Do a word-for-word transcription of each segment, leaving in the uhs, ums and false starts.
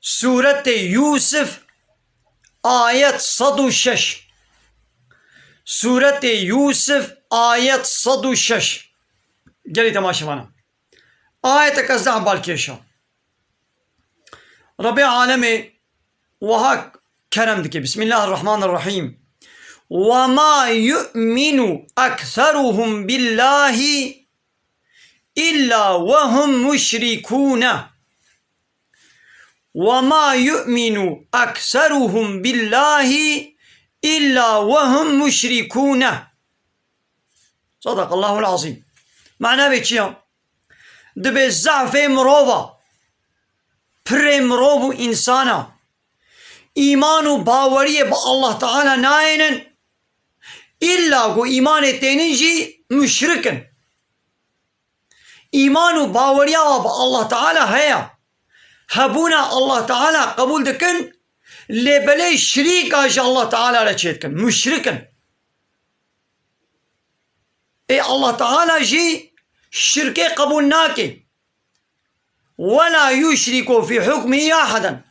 Sûretê Yûsif, ayet sed û şeş. Sûretê Yûsif, ayet sed û şeş. Gelî temaşevana. Ayeteke zehf balkêş e. Rebê alemê wiha kerem dike. Bismillahirrahmanirrahîm. "Ve ma yu'minu ekseruhum billahi illa ve hum muşrikûne." "Ve ma yu'minu ekseruhum billahi illa ve hum muşrikûne." Sadakallahul azîm. Mana vê çi ya? Dibê zehfê mirova, pirê mirov û însana, îman û baweriyê bi Allah Teala nayênin, îlla ku îmanê tênin jî muşrik in. Îman û baweriya wa bi Allah Teala heye. Hebûna Allah Teala qebûl dikin, lê belê şirîka ji Allah Teala re çêdikin. Muşrik in. Ê Allah Teala jî şirkê qebûl nake. "Ve la yuşriku fî hukmihî ahaden."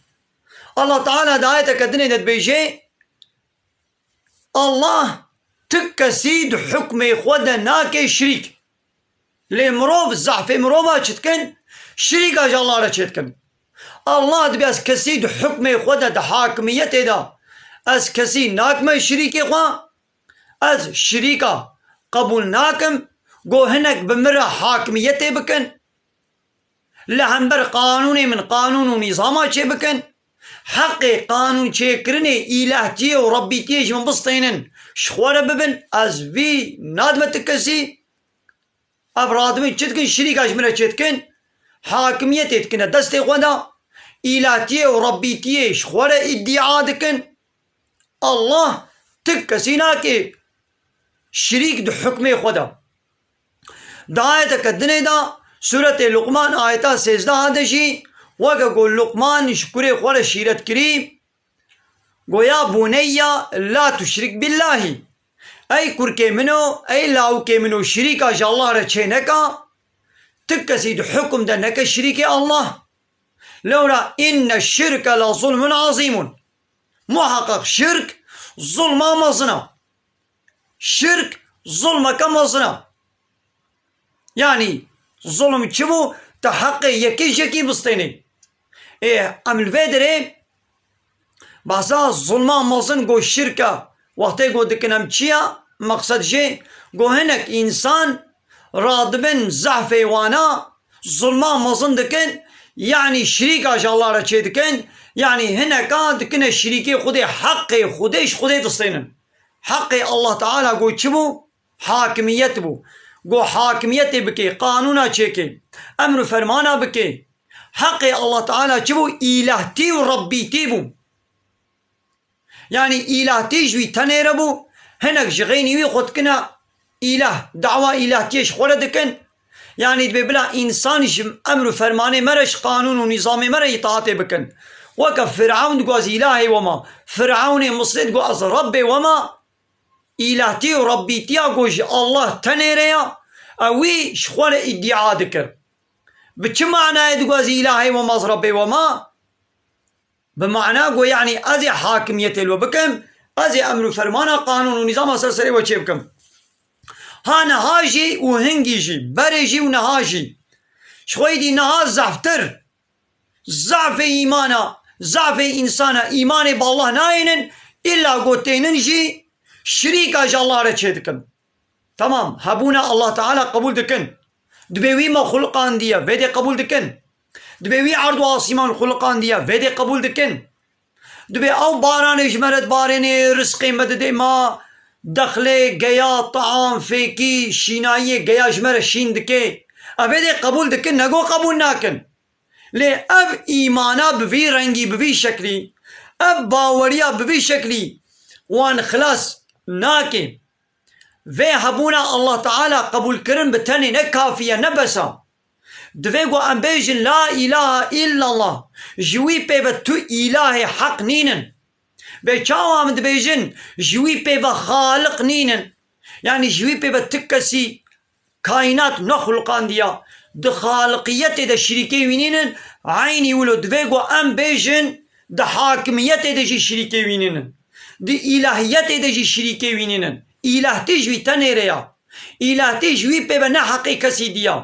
Allah Teala di ayeteke dinê de dibêje, Allah ti kesî di hukmê xwe de nake şirîk. Lê mirov, zehfê mirova çi dikin? Şirîka ji Allah re çêdikin. Allah dibê ez kesî di hukmê xwe de, di hakimiyetê de, ez kesî nakime şirîkê xwe, ez şirîka qebûl nakim, go hinek bi min re hakimiyetê bikin. Li hember qanûnê min qanûn û nîzama çêbikin. Heqê qanûn çêkirinê îlehtiyê û rebbîtiyê ji min bistênin, ji xwe re bibin, ez vî nadime ti kesî. Ev radibin çi dikin? Şirîka ji min re çêdikin. Hakimiyetê dikine destê xwe de. Îlehtiyê û rebbîtiyê ji xwe re îdîa dikin. Allah ti kesî nake şirîk di hukmê xwe de. Di ayeteke dinê de, Sûretê Luqman, ayeta sêzdeh de jî, weke ku Luqman ji kurê xwe re şîret kirî, go, "Ya buneyya la tuşrik billahî." Ey kurkê min o, ey lawikê min o, şirîka ji Allah re çê neka, ti kesî di hukum de neke şirîkê Allah. Lewra inne şirke la zulmun azîmun. Muhaqqaq şirk zulma mezin e. Şirk zulmeke mezin e. Yanî zulm çi bû? Te heqê yekê ji yekî bistênê. Ê, em li vê derê behsa zulma mezin go şirk e. Wextê go dikin em çi ya? Meqsed jê go hinek însan radibin zehfê wana, zulma mezin dikin, yanî şirîka ji Allah re çê dikin, yanî hineka dikine şirîkê Xwedê, heqê Xwedê ji Xwedê distênin. Heqê Allah Teala go çi bû? Hakimiyet bû. Go hakimiyetê bike, qanûna çêke, emr û fermana bike. Heqê Allah Teala çi bû? Îlahtî û rebbîtî bû. Yanî îlahtî ji wî tenê re bû, hinek ji xeynî wî xwe dikine îlah, dawa îlahtiyê ji xwe re dikin. Yanî dibê bila însan ji emr û fermanê me re, ji qanûn û nîzamê me re îtaatê bikin. Weke Firewn digo ez îlahê we me, Firewnê Misrê digo ez Rebbê we me, îlahtî û rebbîtiya ku ji Allah tenê re ya, ew wî ji xwe re îdîa dikir. Bi çi manayê digo ez îlahê we me, ez Rebbê we me? Bi mana ku, yanî, ez ê hakimiyetê li we bikim, ez ê emr û fermana, qanûn û nîzama ser serê we çê bikim. Ha niha jî û hingî jî, berê jî û niha jî. Ji xwe êdî niha zehftir. Zafê îmana, zafê însana, îmanê bi Allah nayênin, îlla ku tênin jî şirîka ji Allah re çê dikin. Tamam, hebûna Allah Teala qebûl dikin. Dibê wî me xuliqandiye, vê dê qebûl dikin. Dibê wî erd û asîman xuliqandiye, vê dê qebûl dikin. Dibê ew baranê ji me re dibarênê, rizqê me didê me, dexlê, geya, taam, fêkî, şînayiyê geya ji me re şîn dike. Ev vê dê qebûl dikin, ne go qebûl nakin. Lê ev îmana bi vî rengî, bi vî şeklî, ev baweriya bi vî şeklî wan xilas nake. Vê hebûna Allah Teala qebûlkirin bi tenê ne kafî ye, ne bes e. Divê ku em bêjin, "La îlahe îllallah." Ji wî pê ve tu îlahê heq nînin. Bê çawa em dibêjin, "Ji wî pê ve xaliq nînin"? Yanî ji wî pê ve ti kesî kaînat nexulqandiya, di xaliqiyetê de şirîkê wî nînin, eynî wilo divê ku em bêjin, di hakimiyetê de jî şirîkê wî nînin. Di îlahiyetê de jî şirîkê wî nînin. Îlahtî ji wî tenê re ya. Îlahtî ji wî pê ve ne heqê kesî diya.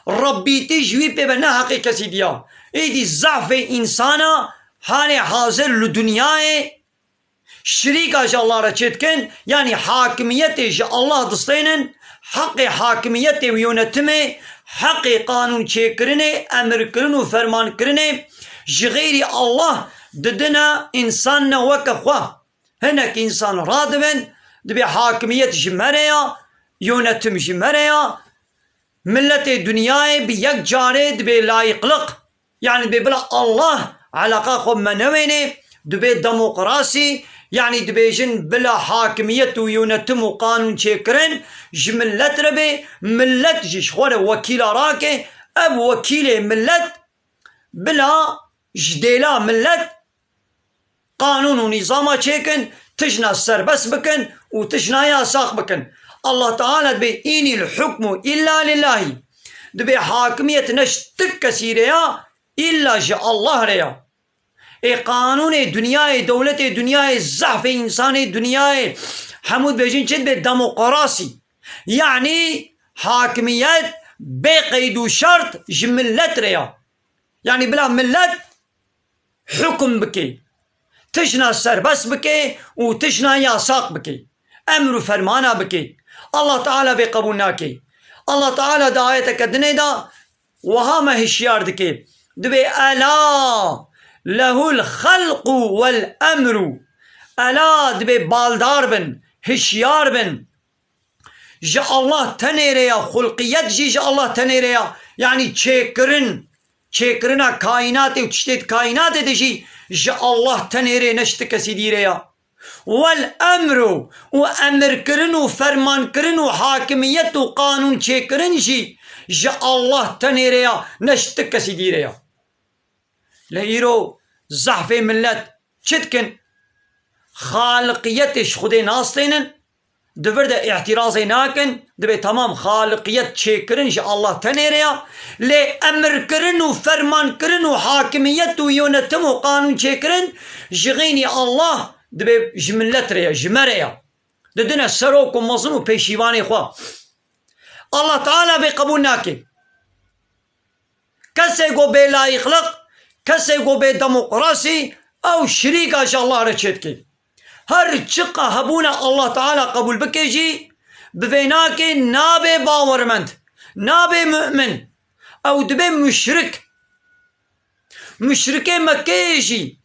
Rebbîtî ji wî pê ve ne heqê kesî diya. Êdî zafê însana halê hazir li dinyayê şirîka ji Allah re çêdikin, yanî hakimiyetê ji Allah distênin, heqê hakimiyetê û yönetimê, heqê qanûn çêkirinê, emirkirin û fermankirinê ji xeyrî Allah didine însan ne weke xwe. Hinek însan radibin, dibê hakimiyet ji me re ya, yönetim ji me re ya, miletê dinyayê bi yek carê dibê layiqliq, yanî dibê bila Allah eleqa xwe me newênê, dibê demokrasî, yanî dibêjin bila hakimiyet û yönetim û qanûn çêkirin ji milet re bê, milet jî ji xwe re wekîla rake, ev wekîlê milet bila ji dêla milet qanûn û nîzama çêkin, tijna serbest bikin û tijna yasax bikin. Allah Teala dibê, "Înil hukmu illa lillahî." Dibê hakimiyet ne ji ti kesî re ya, îlla ji Allah re ya. Ê qanûnê dinyayê, dewletê dinyayê, zehfê însanê dinyayê, hemû dibêjin çi dibe demokrasî. Yanî hakimiyet bê qeyd û şert ji milet re ya. Yanî bila milet hukm bike, tijna serbest bike û tijna yasax bike, emr û fermana bike. Allah Teala vê qebûl nake. Allah Teala di ayeteke dinê de wiha me hişyar dike. Dibê, "Ela lehul xelqu wel emru." Ela, dibê baldar bin, hişyar bin. Ji Allah tenê re ya, xulqiyet jî ji Allah tenê re ya. Yanî çêkirin, çêkirina kaînatê û tiştê di kaînatê de jî ji Allah tenê re, ne ji ti kesî dî re ya. Wel emru, û emirkirin û fermankirin û hakimiyet û qanûn çêkirin jî ji Allah tenê re ya, ne ji ti kesî dî re ya. Lê îro zehfê milet çi dikin? Xaliqiyetê ji Xwedê nastênin, di vir de îtirazê nakin, dibê temam xaliqiyet çêkirin ji Allah tenê re ya, lê emirkirin û fermankirin û hakimiyet û yönetim û qanûn çêkirin ji xeynî Allah dibê ji milet re ya, ji me re ya. Didine serok û mezin û pêşîvanê xwe. Allah Teala vê qebûl nake. Kesê ku bê layîqliq, kesê ku bê demokrasî, ew şirîka ji Allah re çêdike. Her çiqa hebûna Allah Teala qebûl bike jî, bi vê nakê nabe bawermend, nabe mu'min. Ew dibe muşrik. Muşrikê Mekkeyê jî